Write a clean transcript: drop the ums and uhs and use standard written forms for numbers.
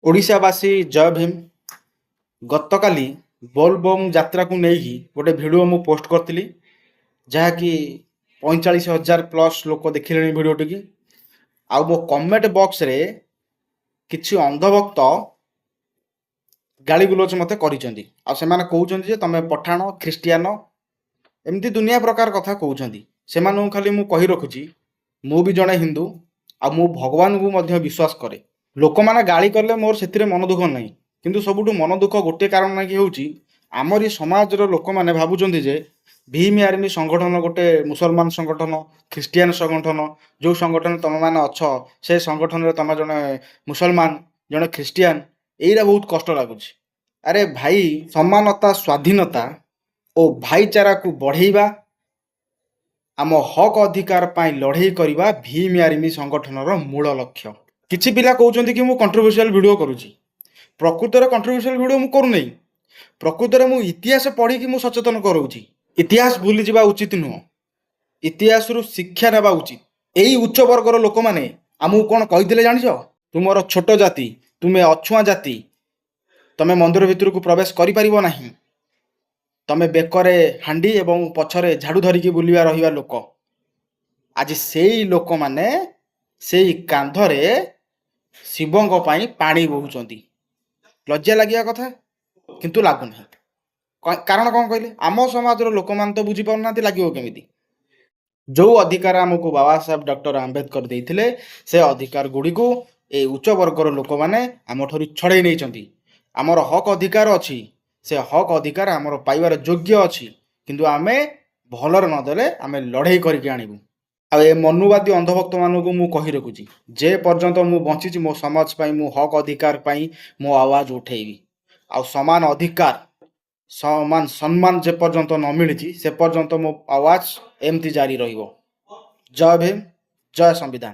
ଓଡ଼ିଶାବାସୀ, ଜୟ ଭୀମ। ଗତକାଲି ବୋଲବମ୍ ଯାତ୍ରାକୁ ନେଇକି ଗୋଟେ ଭିଡ଼ିଓ ମୁଁ ପୋଷ୍ଟ କରିଥିଲି, ଯାହାକି 45,000 ପ୍ଲସ୍ ଲୋକ ଦେଖିଲେଣି ଭିଡ଼ିଓଟିକି। ଆଉ ମୋ କମେଣ୍ଟ ବକ୍ସରେ କିଛି ଅନ୍ଧଭକ୍ତ ଗାଳି ଗୁଲଜ ମୋତେ କରିଛନ୍ତି ଆଉ ସେମାନେ କହୁଛନ୍ତି ଯେ ତମେ ପଠାଣ, ଖ୍ରୀଷ୍ଟିଆନ, ଏମିତି ଦୁନିଆ ପ୍ରକାର କଥା କହୁଛନ୍ତି। ସେମାନଙ୍କୁ ଖାଲି ମୁଁ କହି ରଖୁଛି, ମୁଁ ବି ଜଣେ ହିନ୍ଦୁ ଆଉ ମୁଁ ଭଗବାନଙ୍କୁ ମଧ୍ୟ ବିଶ୍ୱାସ କରେ। ଲୋକମାନେ ଗାଳି କଲେ ମୋର ସେଥିରେ ମନ ଦୁଃଖ ନାହିଁ, କିନ୍ତୁ ସବୁଠୁ ମନ ଦୁଃଖ ଗୋଟିଏ କାରଣ ଲାଗି ହେଉଛି, ଆମରି ସମାଜର ଲୋକମାନେ ଭାବୁଛନ୍ତି ଯେ ଭୀମ ଆର୍ମି ସଂଗଠନ ଗୋଟେ ମୁସଲମାନ ସଂଗଠନ, ଖ୍ରୀଷ୍ଟିଆନ ସଂଗଠନ। ଯେଉଁ ସଂଗଠନ ତମେମାନେ ଅଛ, ସେ ସଂଗଠନରେ ତମେ ଜଣେ ମୁସଲମାନ, ଜଣେ ଖ୍ରୀଷ୍ଟିଆନ। ଏଇଟା ବହୁତ କଷ୍ଟ ଲାଗୁଛି। ଆରେ ଭାଇ, ସମାନତା, ସ୍ୱାଧୀନତା ଓ ଭାଇଚାରାକୁ ବଢ଼େଇବା, ଆମ ହକ୍ ଅଧିକାର ପାଇଁ ଲଢ଼େଇ କରିବା ଭୀମ ଆର୍ମି ସଂଗଠନର ମୂଳ ଲକ୍ଷ୍ୟ। କିଛି ପିଲା କହୁଛନ୍ତି କି ମୁଁ କଣ୍ଟ୍ରୋଭର୍ସିଆଲ ଭିଡ଼ିଓ କରୁଛି। ପ୍ରକୃତରେ କଣ୍ଟ୍ରୋଭର୍ସିଆଲ ଭିଡ଼ିଓ ମୁଁ କରୁନାହିଁ। ପ୍ରକୃତରେ ମୁଁ ଇତିହାସ ପଢ଼ିକି ମୁଁ ସଚେତନ କରାଉଛି। ଇତିହାସ ଭୁଲିଯିବା ଉଚିତ ନୁହଁ, ଇତିହାସରୁ ଶିକ୍ଷା ନେବା ଉଚିତ। ଏଇ ଉଚ୍ଚ ବର୍ଗର ଲୋକମାନେ ଆମକୁ କ'ଣ କହିଥିଲେ ଜାଣିଛ? ତୁମର ଛୋଟ ଜାତି, ତୁମେ ଅଛୁଆଁ ଜାତି, ତମେ ମନ୍ଦିର ଭିତରକୁ ପ୍ରବେଶ କରିପାରିବ ନାହିଁ, ତମେ ବେକରେ ହାଣ୍ଡି ଏବଂ ପଛରେ ଝାଡ଼ୁ ଧରିକି ବୁଲିବା ରହିବା ଲୋକ। ଆଜି ସେଇ ଲୋକମାନେ ସେଇ କାନ୍ଧରେ ଶିବଙ୍କ ପାଇଁ ପାଣି ବୋହୁଛନ୍ତି। ଲଜ୍ଜା ଲାଗିବା କଥା, କିନ୍ତୁ ଲାଗୁନାହିଁ। କାରଣ କ'ଣ କହିଲେ? ଆମ ସମାଜର ଲୋକମାନେ ତ ବୁଝିପାରୁନାହାନ୍ତି, ଲାଗିବ କେମିତି? ଯୋଉ ଅଧିକାର ଆମକୁ ବାବା ସାହେବ ଡକ୍ଟର ଆମ୍ବେଦକର ଦେଇଥିଲେ, ସେ ଅଧିକାର ଗୁଡ଼ିକୁ ଏଇ ଉଚ୍ଚ ବର୍ଗର ଲୋକମାନେ ଆମଠାରୁ ଛଡ଼େଇ ନେଇଛନ୍ତି। ଆମର ହକ୍ ଅଧିକାର ଅଛି, ସେ ହକ୍ ଅଧିକାର ଆମର ପାଇବାର ଯୋଗ୍ୟ ଅଛି, କିନ୍ତୁ ଆମେ ଭଲରେ ନଦେଲେ ଆମେ ଲଢ଼େଇ କରିକି ଆଣିବୁ। ଆଉ ଏ ମନୁବାଦୀ ଅନ୍ଧଭକ୍ତମାନଙ୍କୁ ମୁଁ କହି ରଖୁଛି, ଯେ ପର୍ଯ୍ୟନ୍ତ ମୁଁ ବଞ୍ଚିଛି, ମୋ ସମାଜ ପାଇଁ, ମୋ ହକ୍ ଅଧିକାର ପାଇଁ ମୋ ଆୱାଜ ଉଠେଇବି। ଆଉ ସମାନ ଅଧିକାର, ସମାନ ସମ୍ମାନ ଯେ ପର୍ଯ୍ୟନ୍ତ ନ ମିଳିଛି, ସେ ପର୍ଯ୍ୟନ୍ତ ମୋ ଆୱାଜ ଏମିତି ଜାରି ରହିବ। ଜୟ ଭୀମ, ଜୟ ସମ୍ବିଧାନ।